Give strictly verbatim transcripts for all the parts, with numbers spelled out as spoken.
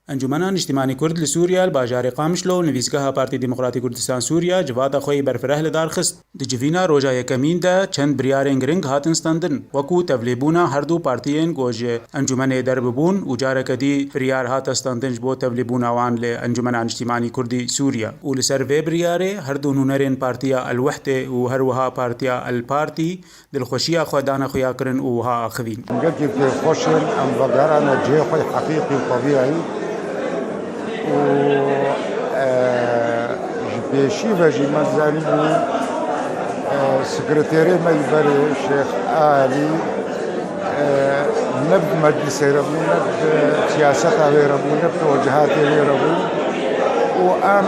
Encûmena Niştimanî Kurd li Sûriye li bajarê Qamişlo û nivîsgeha Partî Demokratî Kurdistan Sûriye civata xwe yî berfireh li dar xist. Di civîna roja yekemîn de çend biryarên giring hatin standin, wekû tevlîbûna her du partiyên ku ji encûmenê derbibûn û careke dî biryar hate standin ji bo tevlîbûna wan li Encûmena Niştimanî Kurdî Sûriye û li ser vê biryarê her du nûnerên Partiya El Wehdê û her wiha Partiya El Partî dilxweşiya xwe dane xuyakirin û wiha axivîn. Em gelkî pêxweş in, em vegerane cihê xwe yê heqîqî û tebîî û, e, ji pêşî ve jî me dizanîbû, e, sekreterê me li berê Şêx Alî, e, ne bi meclisê re bû, ne bi siyaseta wê re bû, ne bi tewecihatê wê re bû û em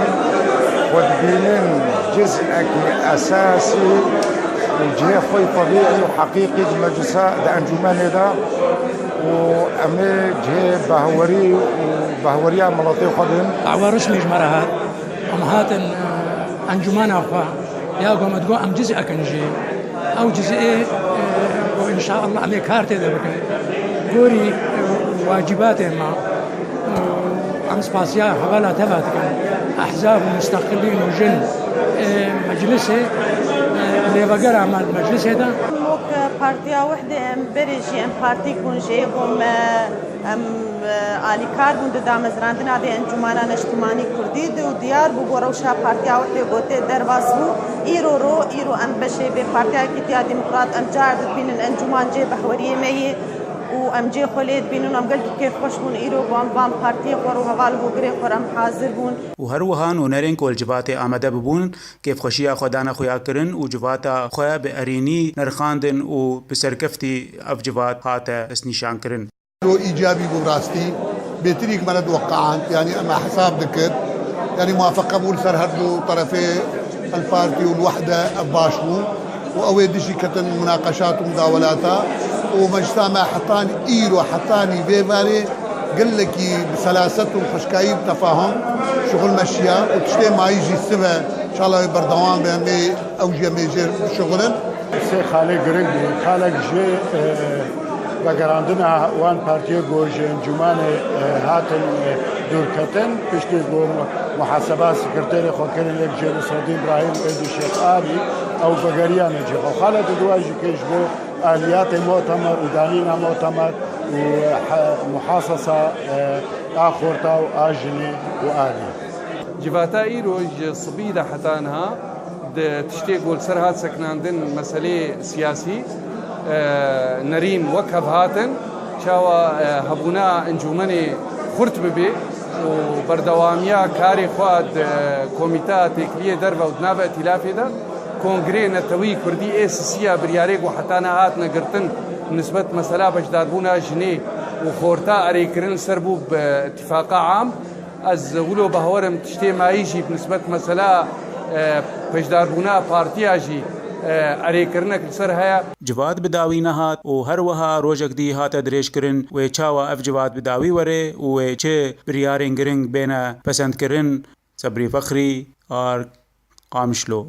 xwe dibînin ciz'ekî esasî û cihê xwe yî tebîî û heqîqî di meclisa, di encûmenê de û em ê cihê behwerî û behweriya miletê xwe bin. Dawa resmî ji me re hat. Em hatin, e, encûmena xwe ya ku me digot em ciz'ekin jî. Ew ciz'ê, e, ku înşaallah em ê kar tê de bikin. Gorî, e, wacîbatê me. Em spasiya hevala te ve dikin. Ehzab û musteqilîn û jin, e, meclisê, e, lêvegera me li meclisê de. Wek Partiya Wehdê em berê jî em partîk bûn jê, bû me, em, e, alîkar bûn di damezrandina vê Encûmana Neştimanî Kurdî de û diyar bû bo rewşa Partiya Wehdê ku tê derbas bû. Îro ro, îro em beşê vê Partiya Yekîtiya Demokrat em car dibînin encûman cê behweriyê me yê. Û em cê xwe lê dibînin û em gelkî kêfxweş bûn. Îro ku em van partiyê xwe û heval û hogirê xwe re em hazir bûn. Û her wiha nûnerên ku li civatê amade bibûn, kêfxweşiya xwe dane xuyakirin û civata xwe bi erênî nirxandin û bi serkeftî ev civat hate destnîşankirin. Îro îcabî bû rastî. Bêtirî ku me nediweqeand, yanî em hesab dikir. Yanî muwafeqe bû li ser her du terefê El Partî û El Wehde ev baş bû. û ew ê dijî ketin munaqeşat û mudawelata û meclisa me hetan îro, hetanî vê verê gelekî bi selaset û xweşkayî û tefahum şixul meşiya û tiştê mayî jî sibe, înşallah wê berdewam be, em ê ew jî em ê jê bişixulin. Sê xalê giring bû. Xalek jê, e, vegerandina wan partiyê ku ji encûmanê, e, hatin, e, dûrketin, piştî ku mu-, muhaseba sekreterê xwe kirin yek jê Nesreddîn Brahîm êdî Şêx Alî, ew vegeriyane cî xwe. Xalek di duwa jî kê ji bo aliyatê mutemer û danîna mutemer û he-, muhasesa, e, a xorta û a jinê û alî. Civata îro ji sibî de heta niha di tiştê ku li ser hat sekinandin meseleyê siyasî, e, nerîn wek hev hatin, çawa, e, hebûna encûmenê xurt bibe û berdewamiya karê xwe di komîteya têkiliyê derve û di nav îtîlafê de, Kongrê Netewî Kurdî ê sisiya biryarê ku heta niha hatine girtin bi nisbet mesela beşdarbûna jinê û xorta erêkirin li ser bû bi îtifaqa am. Ez wilo bawer im tiştê mayî jî bi nisbet mesela, e, beşdarbûna partiya jî, e, erêkirinek li ser heye. Civat bi dawî nehat û her wiha rojek dî hate dirêjkirin, wê çawa ev civat bi dawî were û wê çi biryarên giring bêne pesendkirin. Sebrî Fexrî, Ark, Qamişlo.